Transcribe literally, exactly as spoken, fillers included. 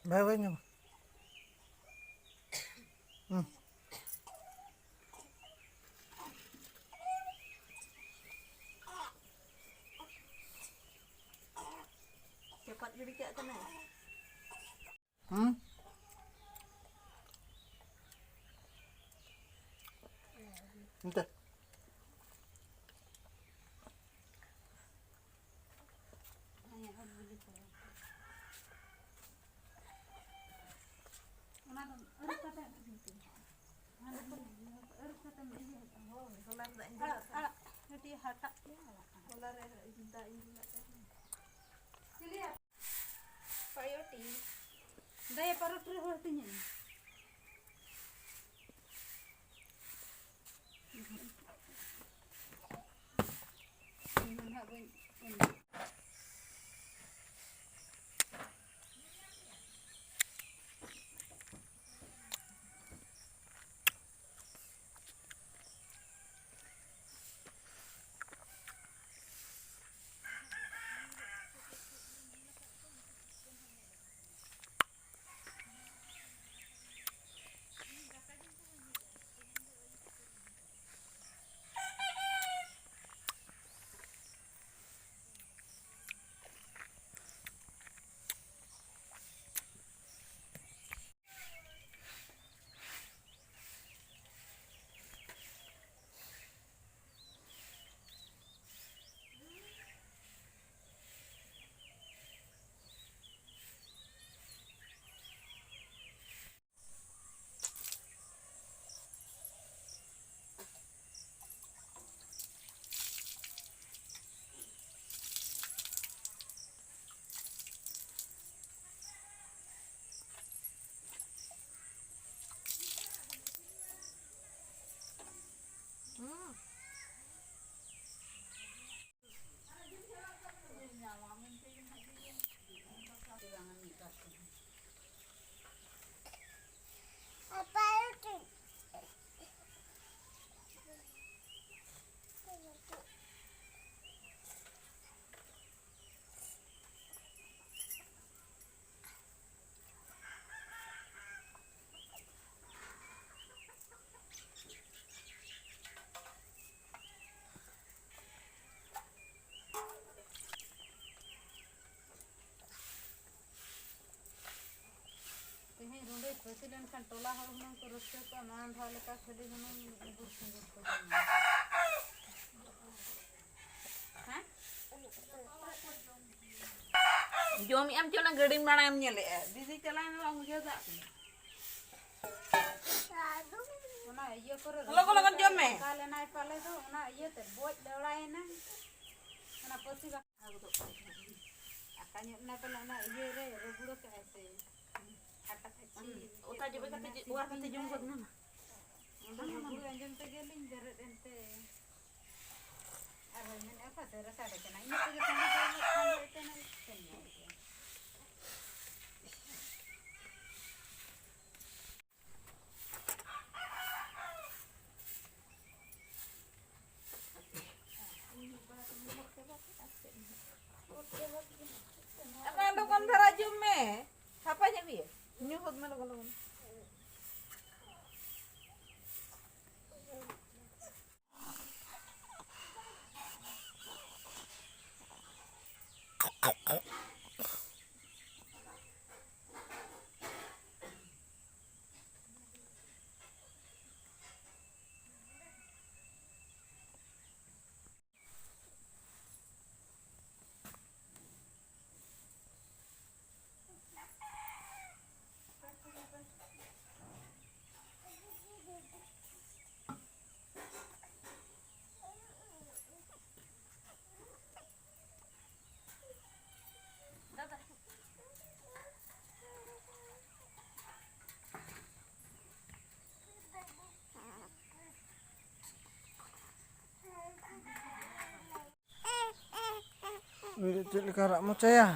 ᱵᱟᱭ ᱵᱟᱭ ᱧᱟᱢᱟ᱾ ᱦᱩᱸ᱾ ᱪᱟᱯᱟᱫ ᱜᱤᱰᱤ ᱠᱟᱜ ᱠᱟᱱᱟᱭ᱾ ᱦᱩᱸ? ᱮᱱᱛᱮ᱾ ᱚᱱᱟ ᱫᱚ ᱟᱹᱨᱩᱵ ᱠᱟᱛᱮ ᱟᱹᱨᱩᱵ ᱠᱟᱛᱮᱢ ᱤᱭᱟᱹ ᱦᱚᱪᱚ᱾ ᱦᱳᱭ, ᱦᱚᱞᱟ ᱨᱮ ᱫᱟᱜ ᱤᱧ ᱟᱲᱟᱜ, ᱫᱩᱞᱟᱜ ᱟᱲᱟᱜ, ᱛᱟᱦᱮᱸᱫ᱾ ᱢᱤᱫᱴᱤᱡ ᱦᱟᱴᱟᱜ ᱛᱮ ᱟᱲᱟᱜ ᱠᱟᱱᱟ᱾ ᱦᱚᱞᱟ ᱨᱮ ᱫᱟᱜ ᱤᱧ ᱫᱩᱞᱟᱜ ᱛᱟᱦᱮᱸᱫ᱾ ᱪᱤᱞᱤᱭᱟ? ᱯᱟᱭᱚᱴᱤ᱾ ᱫᱟᱭᱟ ᱯᱟᱨᱚᱴ ᱨᱮ ᱦᱚᱲ ᱛᱤᱧᱟᱹ᱾ ᱤᱧ ᱫᱚ ᱱᱟᱦᱟᱜ ᱵᱟᱹᱧ ᱮᱢ᱾ ᱯᱟᱹᱛᱤ ᱞᱮᱱᱠᱷᱟᱱ ᱴᱚᱞᱟ ᱦᱚᱲ ᱦᱩᱱᱟᱹᱝ ᱠᱚ ᱨᱟᱹᱥᱠᱟᱹ ᱠᱚᱜᱼᱟ, ᱢᱟᱲᱟᱝ ᱫᱷᱟᱣ ᱞᱮᱠᱟ ᱠᱷᱟᱹᱞᱤ ᱦᱩᱱᱟᱹᱝ ᱜᱩᱲ ᱥᱤᱸᱫᱩᱨ ᱠᱚ ᱡᱚᱢᱟ᱾ ᱦᱮᱸ? ᱡᱚᱢᱮᱜ ᱟᱢ ᱪᱮ ᱚᱱᱟ ᱜᱟᱹᱰᱤ ᱢᱟᱲᱟᱝ ᱮᱢ ᱧᱮᱞᱮᱜᱼᱟ? ᱫᱤᱫᱤ ᱪᱟᱞᱟᱣᱮᱱ ᱨᱮ ᱵᱟᱢ ᱵᱩᱡᱷᱟᱹᱣ ᱫᱟ? ᱚᱱᱟ ᱤᱭᱟᱹ ᱠᱚᱨᱮ ᱞᱚᱜᱚᱱ ᱞᱚᱜᱚᱱ ᱡᱚᱢ ᱢᱮ᱾ ᱨᱚᱦᱚᱲ ᱠᱟᱜ ᱞᱮᱱᱟᱭ ᱯᱟᱞᱮ ᱫᱚ, ᱚᱱᱟ ᱤᱭᱟᱹᱛᱮ ᱵᱚᱡ ᱞᱮᱣᱲᱟᱭᱮᱱᱟ᱾ ᱚᱱᱟ ᱯᱟᱹᱥᱤ ᱵᱟᱠᱷᱟ ᱜᱚᱫᱚᱜ ᱠᱟᱱ ᱛᱟᱦᱮᱸᱫ᱾ ᱟᱠᱟ ᱧᱚᱜ ᱮᱱᱟ ᱯᱟᱞᱮ ᱚᱱᱟ ᱤᱭᱟᱹ ᱨᱮ ᱨᱟᱹᱵᱩᱲ ᱠᱟᱜᱼᱟᱭ ᱥᱮ᱾ ᱦᱟᱴᱟᱜ ᱠᱟᱹᱪᱷᱤ ᱚᱛᱟ ᱡᱚᱵᱮ ᱠᱟᱛᱮ ᱡᱮ ᱚᱣᱟᱨ ᱠᱟᱛᱮ ᱡᱚᱢ ᱜᱚᱫ ᱢᱮ ᱢᱟ᱾ ᱚᱱᱟ ᱨᱟᱹᱵᱩᱲ ᱟᱸᱡᱚᱢ ᱛᱮᱜᱮ ᱞᱤᱧ ᱵᱮᱨᱮᱫ ᱮᱱᱛᱮ᱾ ᱟᱨ ᱦᱚᱸ ᱢᱮᱱᱮᱫᱼᱟ, ᱚᱠᱟ ᱥᱮᱫ ᱨᱮ ᱥᱟᱰᱮ ᱠᱟᱱᱟ? ᱤᱱᱟᱹᱜ ᱛᱮᱜᱮ ᱥᱟᱰᱮ ᱫᱚ ᱩᱱᱟᱹᱜ ᱠᱷᱟᱱ ᱫᱚ ᱮᱱᱛᱮ ᱱᱟᱜ ᱥᱮᱱ ᱧᱚᱜ ᱜᱮᱭᱟ᱾ ᱟᱨ ᱞᱚᱜᱚᱱ ᱫᱷᱟᱨᱟ ᱡᱚᱢ ᱢᱮ, ᱦᱟᱯᱟ ᱧᱚᱜ ᱜᱮᱭᱟ, ᱧᱩ ᱦᱚᱫ ᱢᱮ ᱞᱚᱜᱚᱱ ᱞᱚᱜᱚᱱ᱾ ᱩᱱᱤ ᱫᱚ ᱪᱮᱫ ᱞᱮᱠᱟ ᱨᱟᱜ ᱢᱚᱪᱟᱭᱟ?